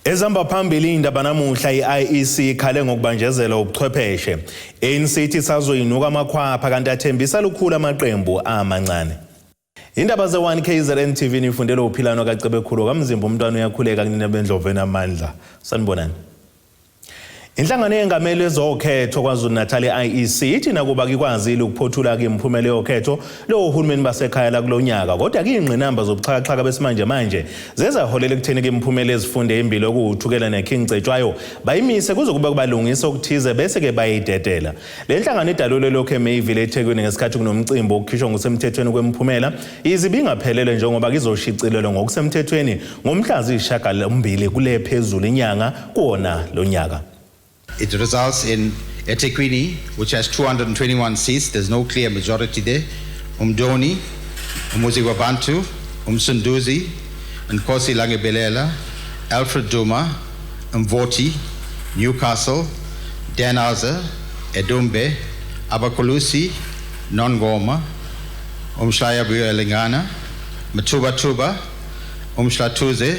Ezihamba phambili indaba namuhla, i-IEC ikhale ngokubanjezela ubuchwepheshe. ANC ithi isazoyinuka amakhwapha kanti athembisa lukhulu amaqembu amancane. Indaba ze-1 KZN TV nifundele uphilano kaCebekhulu kaMzimba, umntwana uyakhuleka kunina bendlovu enamandla. Sanibonani. Inhlangano eyengamele ezokhetho KwaZulu-Natal, i-IEC, ithi nakuba kikwazile ukuphothula imiphumela yokhetho lohulumeni basekhaya la kulo nyaka, kodwa kuyingqinamba zobuxhakaxhaka besimanje manje zezaholela ekutheni imiphumela ezifunde embili, okuwuThukela neKing Cetshwayo, bayimise kuze kube kubalungisa okuthize bese-ke bayidedela. Le nhlangano idalule lokhu eMayville, eThekwini, ngesikhathi kunomcimbi wokukhishwa ngokusemthethweni kwemiphumela, yize ibingaphelele njengoba kizoshicilelwa ngokusemthethweni ngomhla ziyisishiyagalombili kule phezulu inyanga kuwona lo nyaka. It results in eThekwini, which has 221 seats. There's no clear majority there. Umdoni, Umuziwabantu, Umsunduzi, Nkosi Langalibalele, Alfred Duma, Mvoti, Newcastle, Dannhauser, eDumbe, Abaqulusi, Nongoma, Umhlabuyalingana, Mtubatuba, Umhlathuze,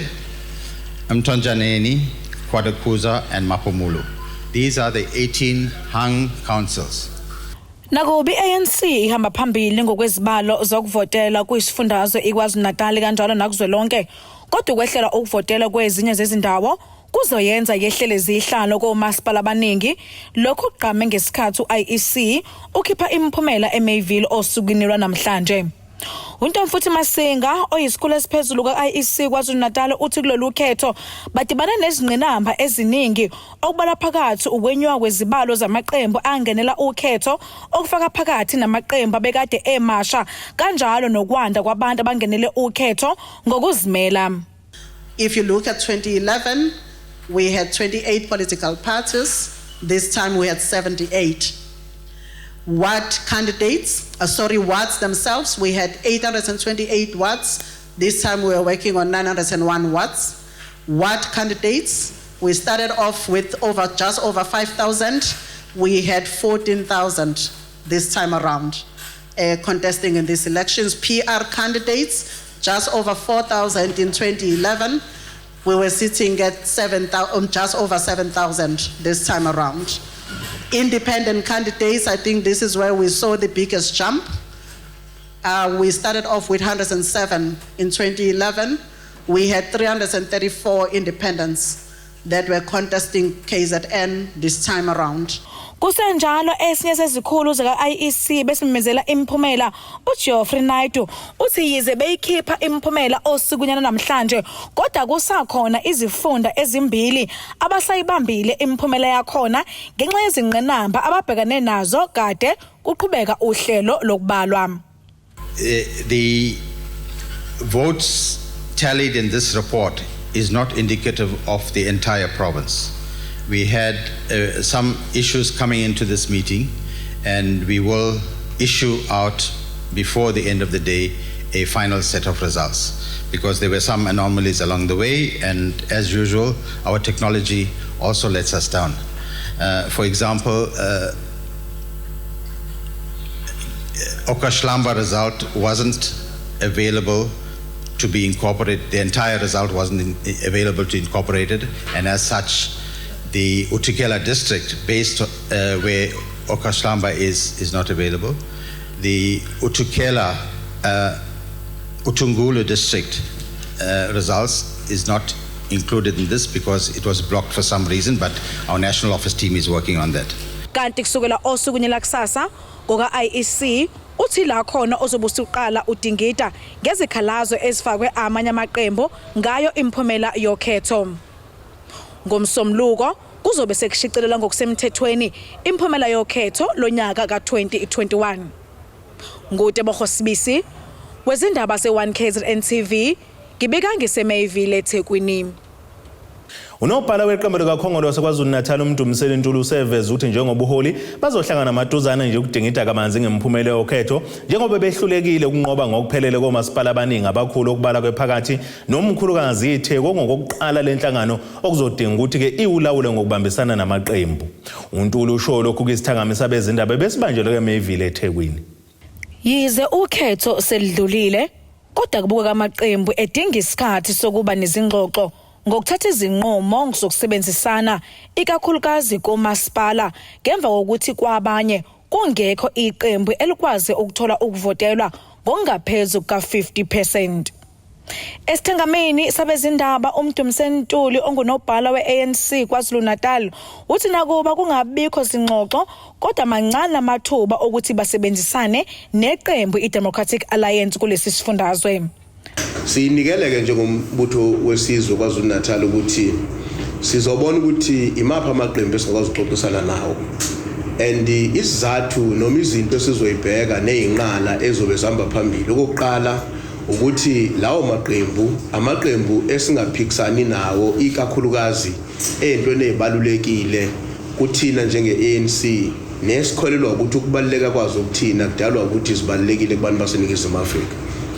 Mthonjaneni, KwaDukuza, and Maphumulo. These are the 18 hung councils. Nakuba i-ANC ihamba phambili ngokwezibalo zokuvotela kwisifundazwe iKwaZulu-Natal kanjalo nakuzwelonke, kodwa ukwehlela ukuvotela kwezinye zezindawo kuzoyenza yehlele zihlalo komasipala abaningi. Lokhu kugqame ngesikhathi u-IEC ukhipha imiphumela eMayville osukwini lwanamhlanje. UNtomfuthi Masinga, oyisikhulu esiphezulu ka-IEC KwaZulu-Natal, uthi kulolu khetho badibane nezingqinamba eziningi, okubala phakathi ukwenyuka kwezibalo zamaqembu angenela ukhetho, okufaka phakathi namaqembu abekade emasha, kanjalo nokwanda kwabantu abangenele ukhetho ngokuzimela. If you look at 2011, we had 28 political parties. This time we had 78. Ward candidates, sorry, wards themselves, we had 828 wards. This time we were working on 901 wards. Ward candidates, we started off with just over 5,000. We had 14,000 this time around contesting in these elections. PR candidates, just over 4,000 in 2011. We were sitting at 7,000, just over 7,000 this time around. Independent candidates, I think this is where we saw the biggest jump. We started off with 107 in 2011. We had 334 independents that were contesting KZN this time around. Kusenjalo, esinye sezikhulu zika-IEC besimemezela imiphumela, uGeoffrey Naidu, uthi yize beyikhipha imiphumela osukunyana namhlanje, kodwa kusakhona izifunda ezimbili abasayibambile imiphumela yakhona ngenxa yezingqinamba ababhekane nazo kade kuqhubeka uhlelo lokubalwa. The votes tallied in this report is not indicative of the entire province. We had some issues coming into this meeting, and we will issue out before the end of the day a final set of results because there were some anomalies along the way, and as usual, our technology also lets us down. For example, Okhahlamba result wasn't available to be incorporated. The entire result wasn't available to incorporate it, and as such, the uThukela district, based where Okhahlamba is not available. The uThukela uThungulu district results is not included in this because it was blocked for some reason, but our national office team is working on that. Kanti kusukela osukwini lakusasa ngoka-IEC uthi la khona ozobe usuqala udingida ngezikhalazo ezifakwe amanye amaqembu ngayo imiphumela yokhetho. Ngomsombuluko kuzobe sekushicilelwa ngokusemthethweni imiphumela yokhetho lonyaka ka-2021. NguTebogo Sibisi wezindaba ze-1 KZN TV, ngibika ngiseMayville, eThekwini. Unobhala weqembu likaKhongolose KwaZulu-Natal, uMdumiseni Ntuli, useveze ukuthi njengobuholi bazohlangana maduzane nje ukudingida kabanzi ngemiphumela yokhetho, njengoba behlulekile ukunqoba ngokuphelele komasipala abaningi abakhulu, okubala kwephakathi nomkhulukazi iTheku, okungokokuqala lenhlangano okuzodinga ukuthi-ke iwulawule ngokubambisana namaqembu. UNtuli usho lokhu kwisithangami sabezindaba ebesibanjelwe eMayville, eThekwini. Yize ukhetho selidlulile, kodwa kubukeka amaqembu edinga isikhathi sokuba nezingxoxo. ngokuthatha izinqumo zokusebenzisana ikakhulukazi komasipala ngemva kokuthi kwabanye kungekho iqembu elikwazi ukuthola ukuvotelwa ngokungaphezu kuka-50%. Esithangamini sabezindaba uMdumiseni Ntuli ongunobhala we-ANC KwaZulu-Natal uthi nakuba kungabikho zingxoxo kodwa mancane amathuba okuthi basebenzisane neqembu iDemocratic Alliance kulesi sifundazwe. Siyinikeleke njengombutho wesizwe KwaZulu-Natal ukuthi sizobona ukuthi imaphi amaqembu esingakwazi ukuxoxisana nawo and isizathu noma izinto esizoyibheka nezinqala ezobe zihamba phambili. Okokuqala ukuthi lawo maqembu amaqembu esingaphikisani nawo ikakhulukazi ey'ntweni ey'balulekile kuthina njenge-ANC nesikholelwa ukuthi ukubaluleka kwazo kuthina kudalwa ukuthi zibalulekile kubantu baseNingizimu Afrika.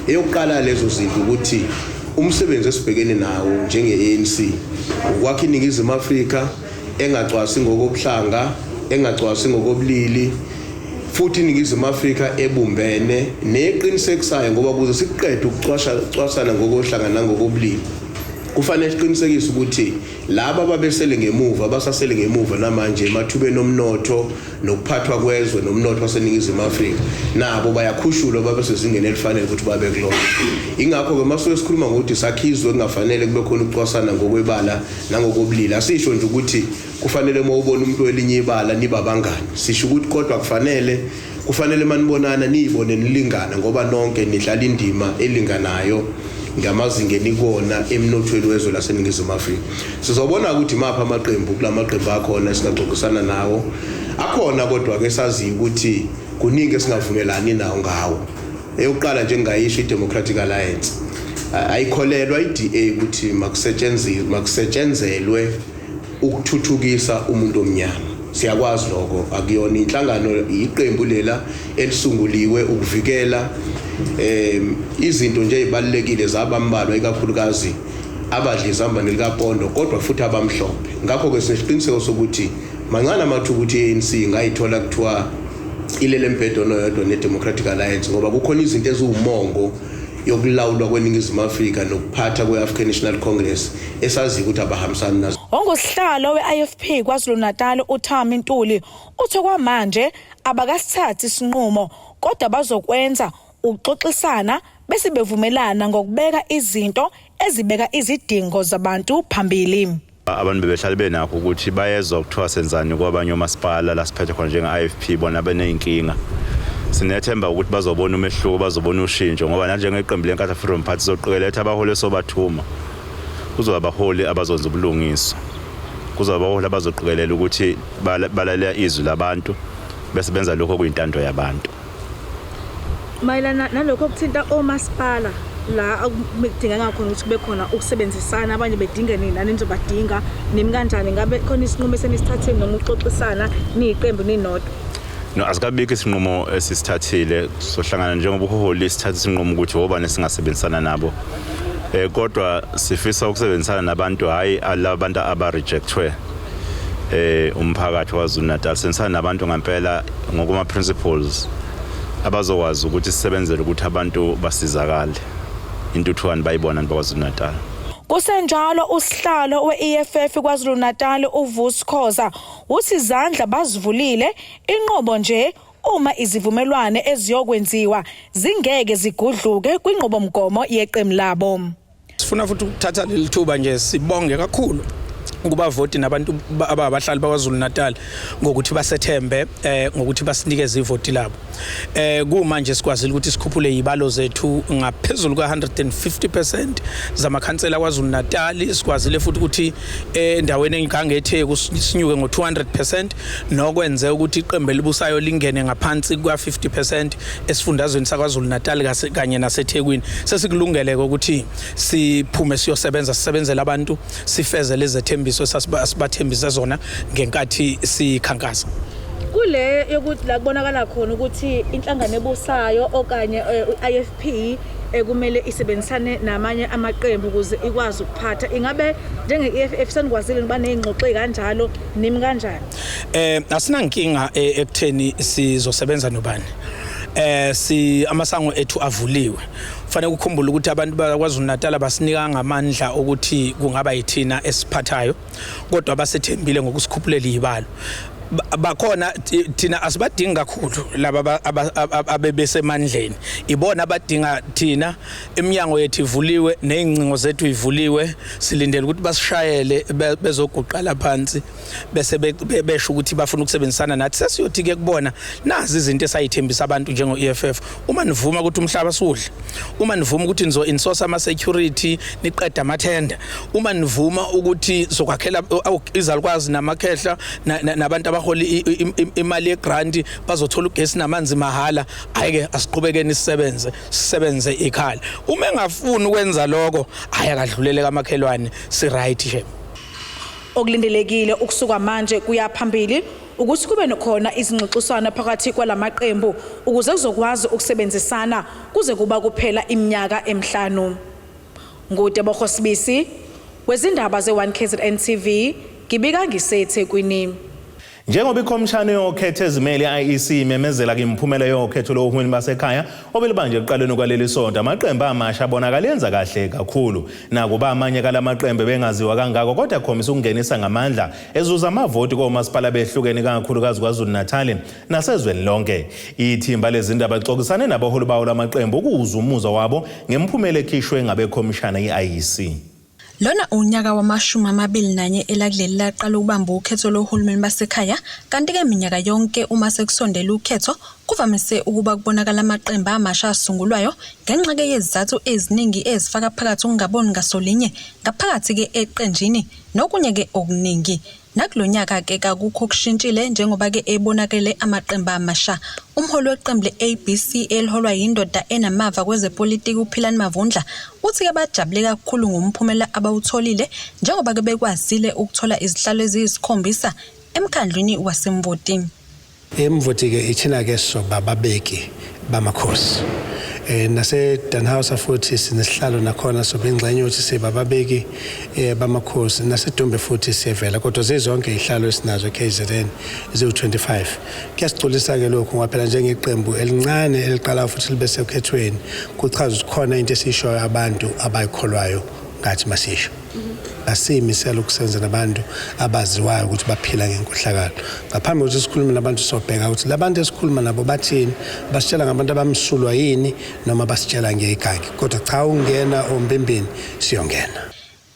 Eyokuqala lezo zinto ukuthi umsebenzi esibhekene nawo njenge-ANC ukwakha iNingizimu Afrika engacwasi ngokobuhlanga, engacwasi ngokobulili, futhi iNingizimu Afrika ebumbene neqinisekisayo, ngoba ukuze sikuqede ukucwasana ngokohlanga nangokobulili kufanele siqinisekise ukuthi laba ababesele ngemuva abasasele ngemuva namanje emathubeni omnotho nokuphathwa kwezwe nomnotho waseNingizimu Afrika nabo bayakhushulwa babe sezingeni elifanele ukuthi babe kulona. Ingakho-ke masuke sikhuluma ngokuthi sakhizwe kungafanele kube khona ukucwasana ngokwebala nangokobulili, asisho nje ukuthi kufanele uma ubona umuntu welinye ibala niba abangani, sisho ukuthi kodwa kufanele manibonana niyibone nilingana, ngoba nonke nidlala indima elinganayo ngamazinga enikona emnothweni wezwe laseNingizimu Afrika. Sizobona ukuthi maphi amaqembu kulamaqembu akhona esingaxoxisana nawo akhona, kodwa-ke saziyo ukuthi kuningi esingavumelani nawo ngawo. Eyokuqala nje ngingayisho i-Democratic Alliance, ayikholelwa i-DA ukuthi makusetshenzelwe ukuthuthukisa umuntu omnyama. Siyakwazi lokho, akuyona inhlangano, iqembu lela elisunguliwe ukuvikela izinto nje ezibalulekile zabambalwa, ikakhulukazi abadla izambane likapondo, kodwa futhi abamhlophe. Ngakho-ke sinesiqiniseko sokuthi mancane amathuba ukuthi i-ANC ingayithola kuthiwa ilele embhedeni oyodwa ne-Democratic Alliance, ngoba kukhona izinto eziwumongo yokulawulwa kweNingizimu Afrika nokuphatha kwe-African National Congress esaziyo ukuthi abahambisani nazo. Ongusihlalo we-IFP KwaZulu-Natal uThami Ntuli uthe kwamanje abakasithathi isinqumo, kodwa bazokwenza ukuxoxisana bese bevumelana ngokubeka izinto ezibeka izidingo zabantu phambili. Abantu bebehlale benakho ukuthi bayezwa kuthiwa senzani kwabanye omasipala la siphethe khona njenge-IFP, bona beney'nkinga. Sinethemba ukuthi bazobona umehluko, bazobona ushintsho, ngoba nanjengeqembu leNkatha Freedom Party sizoqikeletha abaholi esobathuma kuzoba abaholi abazonza ubulungiswa, kuzoba abaholi abazoqikelela ukuthi balalela izwi labantu bese benza lokho okuyintando yabantu. Mayelana nalokho okuthinta omasipala la kudingeka khona ukuthi kube khona ukusebenzisana, abanye bedinge nina nizobadinga nimi kanjani, ngabe khona isinqumo esenisithathile noma ukuxoxisana niyiqembu ninodwa? No, asikabikho isinqumo esisithathile. Sohlangana njengoba uholi sithatha isinqumo ukuthi obani singasebenzisana nabo, kodwa sifisa ukusebenzisana nabantu, hayi labantu aba-rejectwe umphakathi waKwaZulu Natal. Sebenzisana nabantu ngempela ngokuma principles abazokwazi ukuthi sisebenzele ukuthi abantu basizakale, intuthukani bayibona abantu bakwaZulu Natal. Kusenjalo, usihlalo we-EFF KwaZulu-Natal uVusi Khoza uthi izandla bazivulile, inqobo nje uma izivumelwane eziyokwenziwa zingeke zigudluke kwinqubomgomo yeqembu labo. Sifuna futhi ukuthatha leli thuba nje sibonge kakhulu kubavoti nabantu ababahlali bakwaZulu Natal ngokuthi basethembe, ngokuthi basinikeze ivoti labo. Kumanje sikwazile ukuthi sikhuphule izibalo zethu ngaphezulu ka-150% zamakhansela kwaZulu Natal. Sikwazile futhi ukuthi endaweni engangeTheku sinyuke ngo-200%, nokwenze ukuthi iqembu elibusayo lingene ngaphansi kwa-50% esifundazweni sakwaZulu Natal kanye naseThekwini. Sesikulungele ukuthi siphume siyosebenza, sisebenzele abantu, sifeze lezi zethembiso esibathembise zona ngenkathi sikhankasa. Kule yokuthi la kubonakala khona ukuthi inhlangano ebusayo okanye i-IFP kumele isebenzisane namanye amaqembu ukuze ikwazi ukuphatha, ingabe njenge-EFF senikwazile ukuba ney'ngxoxo ey'kanjalo, nimi kanjani? Asinankinga ekutheni sizosebenza nobani. Si amasango ethu avuliwe. Fanele ukukhumbula ukuthi abantu bakwaZulu Natal basinika ngamandla ukuthi kungaba yithina esiphathayo, kodwa basethembile ngokusikhuphulela izibalo. Bakhona thina asibadingi kakhulu laba abebesemandleni, ibona abadinga thina. Iminyango yethu ivuliwe, nezingcingo zethu ivuliwe, silindele ukuthi basishayele bezoguqala phansi bese besho ukuthi bafuna ukusebenzisana nathi. Sesiyothi ke kubona, nazi izinto esayithembisa abantu njengo EFF: uma nivuma ukuthi umhlaba siwudle, uma nivuma ukuthi nizo insource ama security, niqeda amathenda, uma nivuma ukuthi sokwakhela izalukwazi namakhehla nabantu abahola imali yegrant bazothola ugesi namanzi mahhala, ayike asiqhubekeni sisebenze, sisebenze ikhala. Uma engafuni ukwenza lokho, hayi, akadlulele kamakhelwane, si right nje. Okulindelekile ukusuka manje kuya phambili ukuthi kube khona izingxoxiswano phakathi kwalamaqembu ukuze kuzokwazi ukusebenzisana kuze kuba kuphela iminyaka emihlanu. NguTebogo Sibisi wezindaba ze-1 KZN TV, ngibika ngiseThekwini. Njengoba ikhomishana yokhetho ezimele i-IEC imemezela imiphumela yokhetho lohulumeni basekhaya obelibanje ekuqaleni kwaleli sonto, amaqembu amasha abonakala enza kahle kakhulu. Nakuba amanye kalamaqembu bengaziwa kangako, kodwa akhombisa ukungenisa ngamandla, ezuza amavoti komasipala behlukene, kakhulukazi KwaZulu-Natal nasezweni lonke. Ithimba lezindaba lixoxisane nabaholi bawo lamaqembu ukuzwa umuzwa wabo ngemiphumela ekhishwe ngabekhomishana i-IEC. Lona unyaka wama-21 elakuleli laqala ukubamba ukhetho lohulumeni basekhaya, kanti-ke minyaka yonke uma sekusondele ukhetho kuvamise ukuba kubonakala amaqembu amasha asungulwayo ngenxa-ke yezizathu eziningi ezifaka phakathi ukungaboni ngasolinye ngaphakathi-ke eqenjini nokunye-ke okuningi. Nakulo nyaka-ke kakukho okushintshile njengoba-ke ebonakele amaqembu amasha. Umholi weqembu le-ABC eliholwa yindoda enamava kwezepolitiki uPhilani Mavundla uthi-ke bajabule kakhulu ngomphumela abawutholile njengoba-ke bekwazile ukuthola izihlalo eziyisikhombisa emkhandlwini waseMvoti. EMvoti-ke ithina-ke soba babeki bamakhosi. Nase Dannhauser futhi sinesihlalo nakhona, soba ingxenye ukuthi siba ababeki bamakhosi. NaseDumbe futhi siyevela, kodwa zizonke izihlalo esinazo eKZN ziwu25. Kuyasigculisa ke lokhu ngoba phela njengeqembu elincane eliqala futhi libe sekhethweni, kuchaza ukuthi khona into esishoyo abantu abayikholwayo ngathi masisho. Asiyimisela ukusebenza nabantu abaziwayo ukuthi baphila ngenkohlakalo. Ngaphambi kokuthi sikhulume nabantu, sobheka ukuthi labantu esikhuluma nabo bathini, basitshela ngabantu abamsulwa yini noma basitshela ngegangi. Kodwa cha, ungena ombimbini siyongena.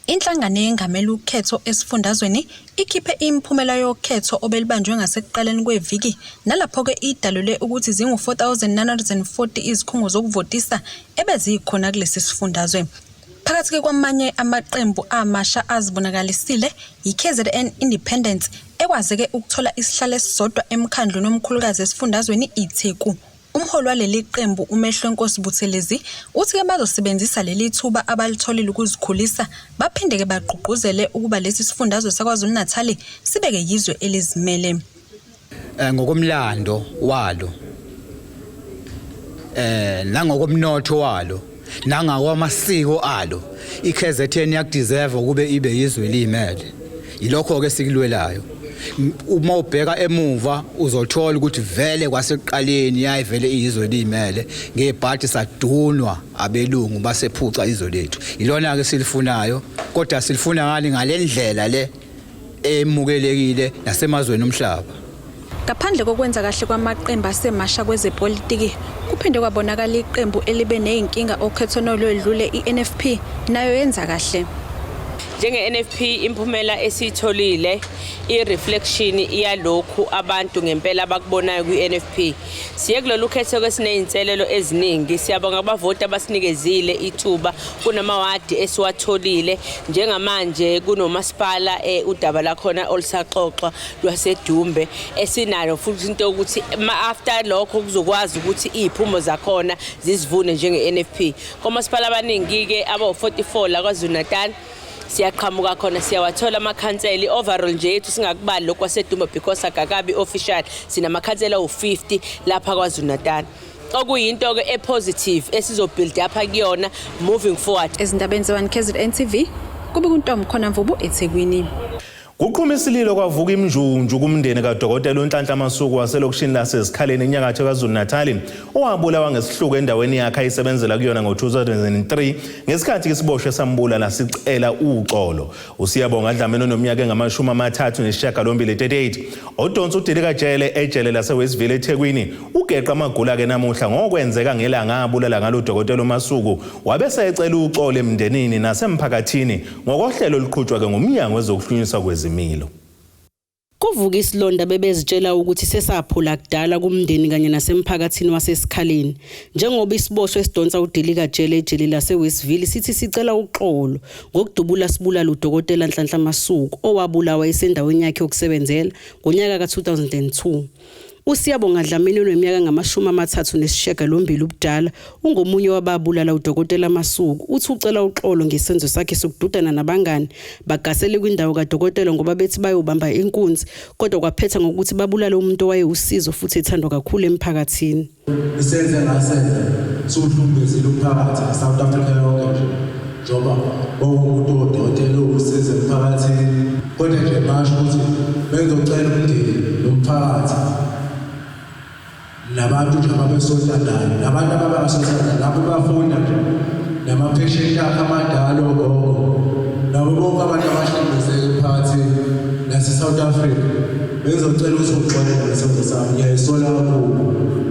Inhlangano eyengamela ukhetho esifundazweni ikhiphe imiphumela yokhetho obelibanjwe ngasekuqaleni kweviki, nalapho-ke idalule ukuthi zingu-4940 izikhungo zokuvotisa ebezikhona kulesi sifundazwe. Phakathi-ke kwamanye amaqembu amasha azibonakalisile yi-KZN Independence ekwazeke ukuthola isihlalo esisodwa emkhandlwini omkhulukazi esifundazweni iTheku. Umholi waleli qembu uMehlwenkosi Buthelezi uthi-ke bazosebenzisa leli thuba abalitholile ukuzikhulisa baphinde-ke bagqugquzele ukuba lesi sifundazwe saKwaZulu-Natal sibeke yizwe elizimele. Ngokomlando walo, nangokomnotho walo, nangakwamasiko alo, iKZN iyakudeserve ukube ibe yizwe liyimele. Yilokho ke sikulwelayo. Uma ubheka emuva uzothola ukuthi vele kwasekuqaleni yayivele iyizwe liyimele, ngebhadi sadunwa abelungu basephuca izwe lethu. Ilona ke silifunayo, kodwa silifuna ngani? Ngalendlela le emukelekile nasemazweni omhlaba. Ngaphandle kokwenza kahle kwamaqembu asemasha kwezepolitiki, kuphinde kwabonakala iqembu elibe nezinkinga okhethweni olwedlule, i-NFP, nayo yenza kahle. Njenge-NFP, imphumela esiyitholile i-reflection yalokhu abantu ngempela abakubonayo kwi-NFP. Siye kulolu khetho esiney'nselelo eziningi. Siyabonga abavoti abasinikezile ithuba. Kunamawadi esiwatholile njengamanje, kunomasipala udaba lakhona olusaxoxwa lwaseDumbe esinalo futhi into yokuthi after lokho kuzokwazi ukuthi iy'phumo zakhona zizivune njenge-NFP. Komasipala abaningi-ke abawu-44 la KwaZulu Natal siyaqhamuka khona, siyawathola amakhansela. I-overall nje yethu, singakubali lokhu kwaseDumbe because akakabi official, sinamakhansela awu-50 lapha KwaZulu Natal, okuyinto-ke e-positive esizobuild apha kuyona moving forward. Ezindabeni ze-1 KZN TV, kube kuntombi khona Mvubu eThekwini. Kuqhuma isililo kwavuka imjunju kumndeni kaDokotela uNhlanhla Masuku waselokishini laseZikhaleni enyakatho KwaZulu-Natal owabulawa ngesihluku endaweni yakhe ayisebenzela kuyona ngo-2003 ngesikhathi isiboshwe sambulala sicela uxolo. USiyabonga Dlamini onominyaka engama-38 38 odonsa udilikajele ejele laseWestville eThekwini ugeqa amagula-ke namuhla ngokwenzeka ngelanga abulala ngalo udokotela uMasuku wabe seyecela uxolo emndenini nasemphakathini ngokohlelo oluqhutshwa-ke ngumnyango wezokuhlunyiswa kwezimilo. Kuvuka isilonda bebezitshela ukuthi sesaphula kudala kumndeni kanye nasemphakathini waseSikhaleni njengoba isiboshwa esidonsa udilikajele ejele laseWestville sithi sicela uxolo ngokudubula sibulala uDokotela Nhlanhla Masuku owabulawa esendaweni yakhe yokusebenzela ngonyaka ka-2002. USiyabonga Dlamini oneminyaka engama-38 ubudala ungomunye wababulala uDokotela Masuku uthi ucela uxolo ngesenzo sakhe sokududana nabangani bagasele kwindawo kadokotela ngoba bethi bayobamba inkunzi kodwa kwaphetha ngokuthi babulale umuntu owayewusizo futhi ethandwa kakhulu emphakathini. Isenze ngasenze siwuhlukumezile umphakathi ne-South Africa yonke nje njengoba bawumuntu odokotela owusizo emphakathini kodwa nje basho ukuthi bengizocela umndeni nomphakathi nabantu nje ababesonta naye nabantu ababengasonta naye lapho bafunda nje nama-patient akhe amadala ogogo nabo bonke abantu abahlukumezeke emphakathini nase-South Africa bengizocela ukuthi ungixolele ngesenzo sami ngiyayisola kakhulu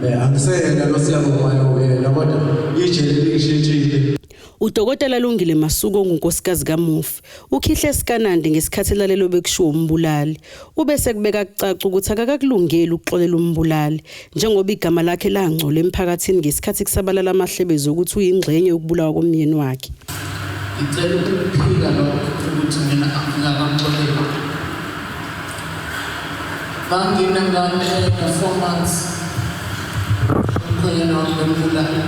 um angiseyena lo Siyabonga uyena kodwa ijele lingishintshile. UDokotela Lungile Masuku ongunkosikazi kamufi ukhihle esikanandi ngesikhathi elalelo bekushiwo umbulali. Ube sekubeka kucaca ukuthi akakakulungeli ukuxolela umbulali njengoba igama lakhe langcola emphakathini ngesikhathi kusabalala amahlebezi okuthi uyingxenye yokubulawa komyeni wakhe. Ngicela ukuphika lokho ukuthi mina angingakamxoleli. Manginengane ena-4 months umkhwenyana wami bembulala.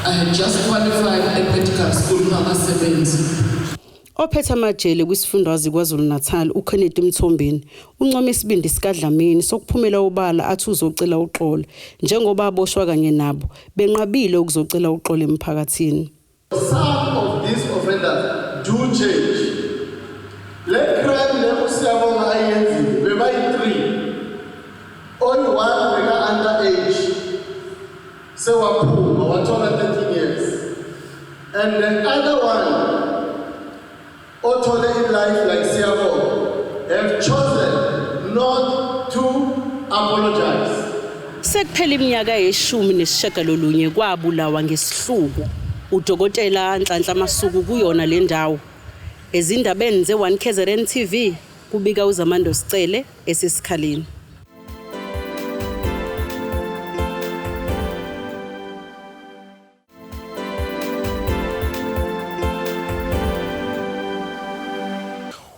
I had just qualified at medical school ngakasebenzi. Ophethe amajele kwisifundazwe KwaZulu-Natal uKennedy Mthombeni uncoma isibindi sikaDlamini sokuphumela obala athi uzocela uxolo njengoba aboshwa kanye nabo benqabile ukuzocela uxolo emphakathini. Some of these offenders do change. Le crime le uSiyabonga ayenzile bebayi-3. Oyi-1 beka under age. Sewaphuma wathola 13 years. And the other one othole in life like Siyabonga have chosen not to apologize. Sekuphela iminyaka ye-19 kwabulawa ngesihluku uDokotela Nhlanhla Masuku kuyona le ndawo. Ezindabeni ze-1 KZN TV kubika uZamando Sicele eseSikhaleni.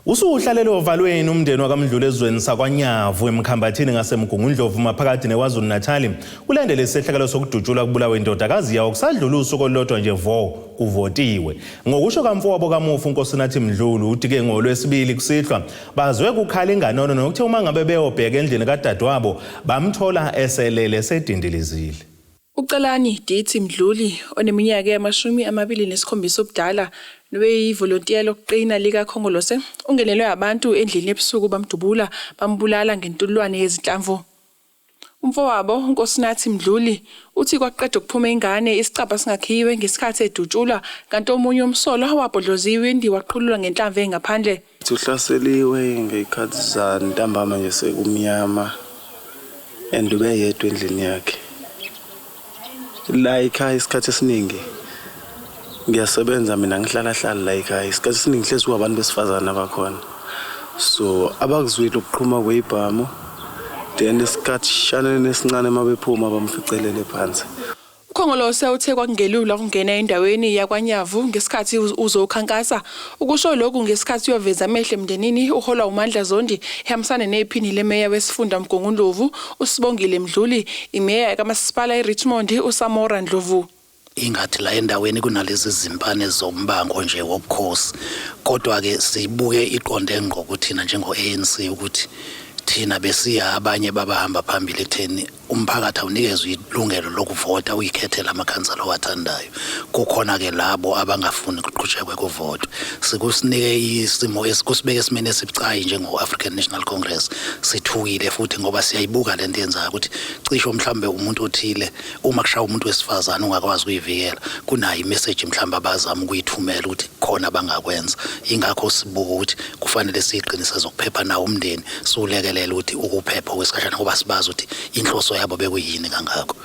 Usuhlalele ovalweni umndeni wakaMdluli ezweni sakwaNyavu eMkhambathini ngaseMgungundlovu maphakathi neKwaZulu Natal kulandele isehlakalo sokudutshulwa kubulawa indodakazi yawo kusadlula usuku olulodwa nje vo kuvotiwe. Ngokusho kamfowabo kamufi uNkosinathi Mdluli uthi-ke ngolwesibili kusihlwa bazwe kukhala inganono nokuthe uma ngabe beyobheka endlini kadadewabo bamthola eselele sedindilizile. UCelani Dithi Mdluli oneminyaka yama-27 ubudala nobeyivolontiya lokuqina likaKhongolose ungenelwe abantu endlini ebusuku bamdubula bambulala ngentululwane yezinhlamvu. Umfowabo uNkosinathi Mdluli uthi kwaqeda ukuphuma ingane isicabha singakhiwe ngesikhathi edutshulwa kanti omunye umsolwa wabhodloza iwindi waqhululwa ngenhlamvu engaphandle. Uhlaseliwe ngey'khathi zantambama nje sekumnyama and ubeyedwa endlini yakhe. La ekhaya isikhathi esiningi ngiyasebenza mina ngihlala hlala la ekhaya isikhathi esiningi hlezi kuwabantu besifazane abakhona so abakuzwile ukuqhuma kwey'bhamu then isikhathi shaneni esincane uma bephuma bamficelele phansi. UKhongolose uthe kwakungelula ukungena endaweni yakwaNyavu ngesikhathi uzokhankasa. Ukusho lokhu ngesikhathi uyoveza amehlo emndenini uholwa uMandla Zondi ehambisana nephini lemeya wesifunda Mgungundlovu uSibongile Mdluli, imeya kamasipala eRichmond uSamora Ndlovu. Ingathi la endaweni kunalezi zimpane zombango nje wobukhosi kodwa ke sibuke iqonde ngqo kuthina njengo ANC ukuthi Thina besiya abanye babahamba phambili ekutheni umphakathi awunikezwe ilungelo lokuvota uyikhethela amakhansela owathandayo. Kukhona-ke labo abangafuni kuqhutshekwe kuvotwe. Sikusinike isimo kusibeke esimeni esibucayi njengo-African National Congress. Sithukile futhi ngoba siyayibuka lento yenzayo ukuthi cisho mhlambe umuntu othile uma kushaya umuntu wesifazane ungakwazi ukuyivikela, kunayo imeseji mhlawumbe abazama ukuyithumela ukuthi khona abangakwenza. Yingakho sibuka ukuthi kufanele siyiqinise zokuphepha nawo umndeni siwulekelele ukuthi ukuphepha okwesikhashana ngoba sibazi ukuthi inhloso yabo bekuyini kangako.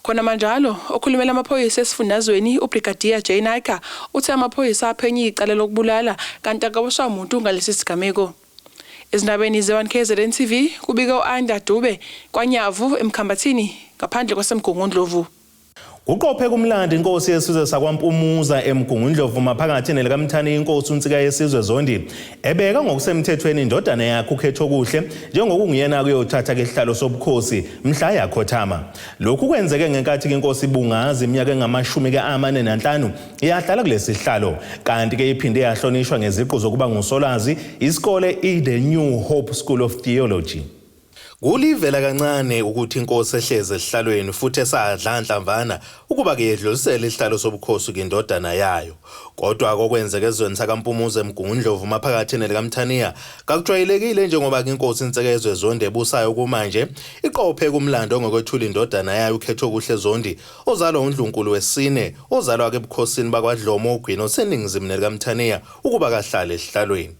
Khonamanjalo, okhulumela amaphoyisa esifundazweni uBrigadier Jay Naicker uthe amaphoyisa aphenya icala lokubulala kanti akaboshwa muntu ngalesi sigameko. Ezindabeni ze-1 KZN TV kubika u-Anda Dube kwaNyavu eMkhambathini ngaphandle kwaseMgungundlovu. Uqophe kumlando inkosi yesizwe sakwaMpumuza eMgungundlovu maphakathi nelikaMthani inkosi uNsika yesizwe Zondi ebeka ngokusemthethweni indodana yakhe uKhethokuhle njengokunguyena kuyothatha ke isihlalo sobukhosi mhla yakhothama. Lokhu kwenzeke ngenkathi ke inkosi ibungaza iminyaka engamashumi ke 45 yahlala kulesi sihlalo kanti ke iphinde yahlonishwa ngeziqu zokuba ngusolwazi isikole i-The New Hope School of Theology. Kulivela kancane ukuthi inkosi ehlezi esihlalweni futhi esadla nhlamvana ukuba ke yedlulisele isihlalo sobukhosi kwindodana yayo. Kodwa kokwenzeka ezweni sakaMpumuza eMgungundlovu maphakathi nelikaMthaniya kakujwayelekile njengoba ke inkosi Insekezwe Zondi ebusayo kumanje iqophe kumlando ngokwethula indodana yayo uKhethokuhle Zondi ozalwa uNdlunkulu wesine ozalwa ke ebukhosini bakwaDlomo oGwini oseningizimu nelikaMthaniya ukuba kahlale esihlalweni.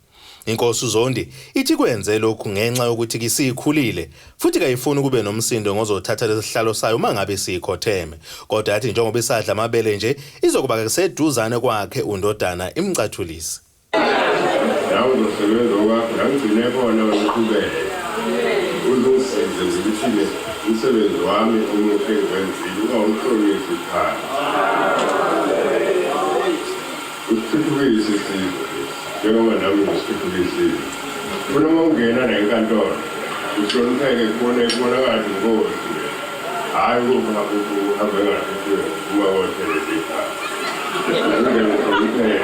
Inkosi uZondi ithi kwenze lokhu ngenxa yokuthi kisikhulile futhi kayifuni kube nomsindo ngozothatha lesihlalo sayo uma ngabe sikhotheme. Kodwa yathi njengoba isadla amabele nje izokuba keseduzane kwakhe undodana imcathulise. Nawe uzosebenza okwakho la ngigcine khona uqhubeke. Uzungisize ukuthi-ke umsebenzi wami omuhle engiwenzile ungawuhlonisi phansi. Usithuthukise isizwe njengoba nami ngisithuthukisile. Funa uma ungena la enkantolo uhlonipheke kubone kubonakala inkosi le. Hhayi ukuba uhambe ngathi uma kothelele ikhaya. Ungene uhlonipheke.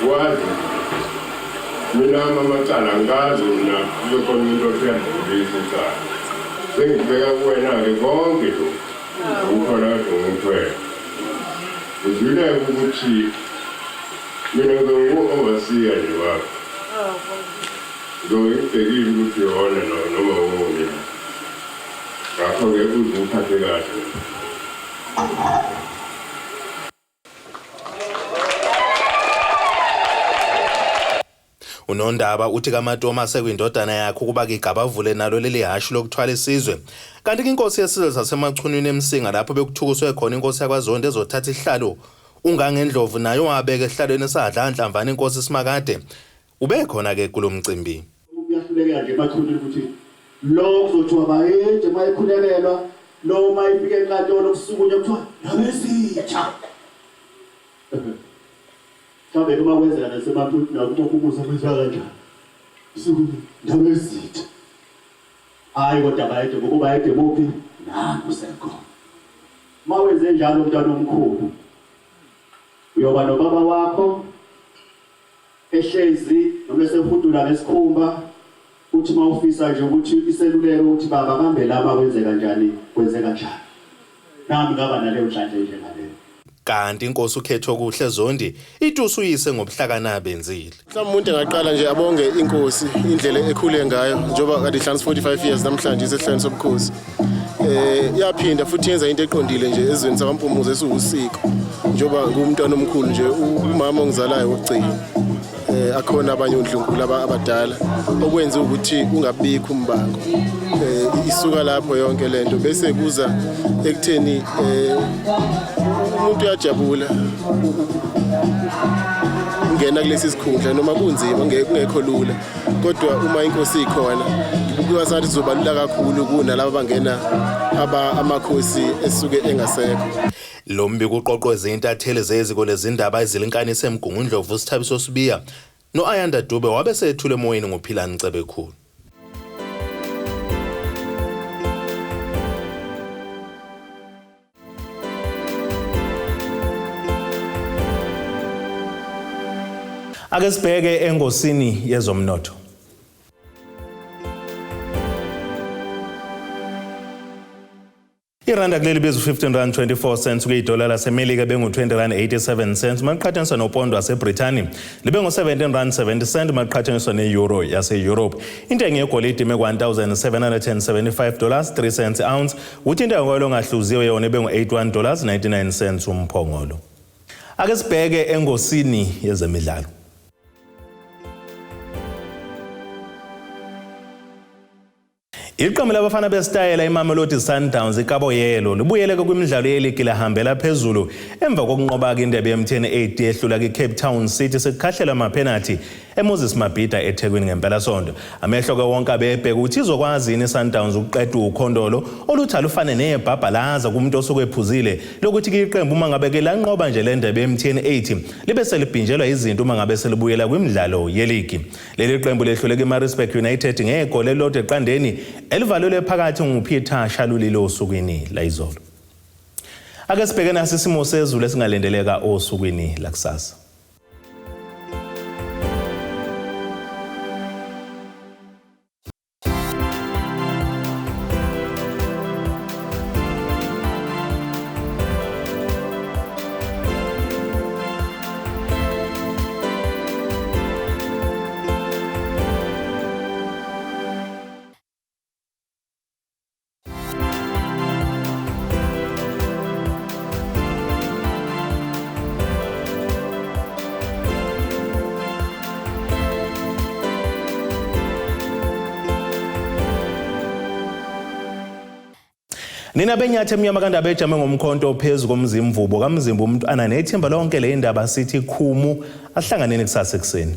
Wazi mina amacala angikaze mina kube khona umuntu othi uyadlulisa icala. Sengibeka kuwena-ke konke lokhu okukhona kade ngikuthwele. Uzwile-ke ukuthi mina ngizobe ngiwu-overseer nje wakho. Ngizobe ngibhekile ukuthi uyona noma woni. Ngakho-ke uze uphathe kahle. Unondaba uthi kaMatoma sekwindodana yakhe ukuba kigabavule nalo leli hashi lokuthwala isizwe. Kanti inkosi yesizwe saseMachunwini eMsinga lapho bekuthukuswe khona inkosi yakwaZondi ezothatha isihlalo uNgangendlovu naye wabeka esihlalweni esadla nhlamvana inkosi Simakade ubekhona ke kulomcimbi. Kuyahluleka nje eMachunwini ukuthi lo kuzothiwa bayede mayekhulekelwa lo mayifika enkantolo kusukunywa kuthiwa nabesitha. Mhlawumbe uma kwenzeka nasemaphuthu nakuMpumuza kwenziwa kanjani? Sukunya ndabezitha. Hayi kodwa bayede ngoba bayede kuphi? Nangu sekhona. Uma wenze njalo mntwana omkhulu uyoba nobaba wakho ehlezi noma esehudula ngesikhumba uthi uma ufisa nje ukuthi iseluleko ukuthi baba kambe lama kwenzeka njani kwenzeka njani. Nami ngaba naleyo nhlanhla njengaleyo. Kanti inkosi uKhethokuhle Zondi itusa uyise ngobuhlakani abenzile. Mhlawumbe umuntu engaqala nje abonge inkosi indlela ekhule ngayo njengoba kade ihlanisa 45 years namhlanje isehlalweni sobukhosi. Yaphinda futhi yenza into eqondile nje ezweni sakwaMpumuza esiwusiko njengoba ngumntwana omkhulu nje umama ongizalayo wokugcina. Akhona abanye ondlunkulu abadala okwenza ukuthi ungabikho umbango. Isuka lapho yonke lento bese kuza ekutheni umuntu uyajabula ungena kulesi sikhundla noma kunzima kungekho lula kodwa uma inkosi ikhona kuba sathi kuzobalula kakhulu kunalabo abangena amakhosi esuke engasekho. Lo mbiko uqoqwe izintatheli zeziko lezindaba ezilinkanise eMgungundlovu Sithabiso Sibiya no-Ayanda Dube wabe sethule emoyeni ngoPhilani Cebekhulu. Ake sibheke engosini yezomnotho. Iranda kuleli bizu 15 rand 24 cents kuyidola laseMelika bengu-20 rand 87 cents maliqhathaniswa nopondo waseBrithani libe ngu-17 rand 70 cent maliqhathaniswa ne-euro yase-Europe. Intengo yegolide ime ku-1775 dollars 3 cents ounce kuthi intengo kwelo ongahluziwe yona ibe ngu-81 dollars 99 cents umphongolo. Ake sibheke engosini yezemidlalo. Iqembu labafana besitayela iMamelodi Sundowns iKaboyelo libuyeleke kwimidlalo yeligi lahambela phezulu emva kokunqoba indebe ye-MTN 8 yehlula kwi-Cape Town City sekukhahlela amaphenathi eMoses Mabhida eThekwini ngempelasonto. Amehlo ke wonke abebheka ukuthi izokwazi yini iSundowns ukuqeda ukhondolo oluthi alufane nebhabhalaza kumuntu osuke ephuzile lokuthi ke iqembu uma ngabe ke lanqoba nje le ndebe ye-MTN 8 libe selibhinjelwa izinto uma ngabe selibuyela kwimidlalo yeligi. Leli qembu lehluleke iMaritzburg United ngegoli elilodwa eqandeni elivalelwe phakathi nguPeter Shalulile osukwini layizolo. Ake sibheke nasi isimo sezulu esingalindeleka osukwini lakusasa. Nina benyathi emnyama kandaba ejame ngomkhonto phezu komzimvubo kamzimba umntwana nethimba lonke le indaba sithi khumu ahlanganeni kusasa ekuseni.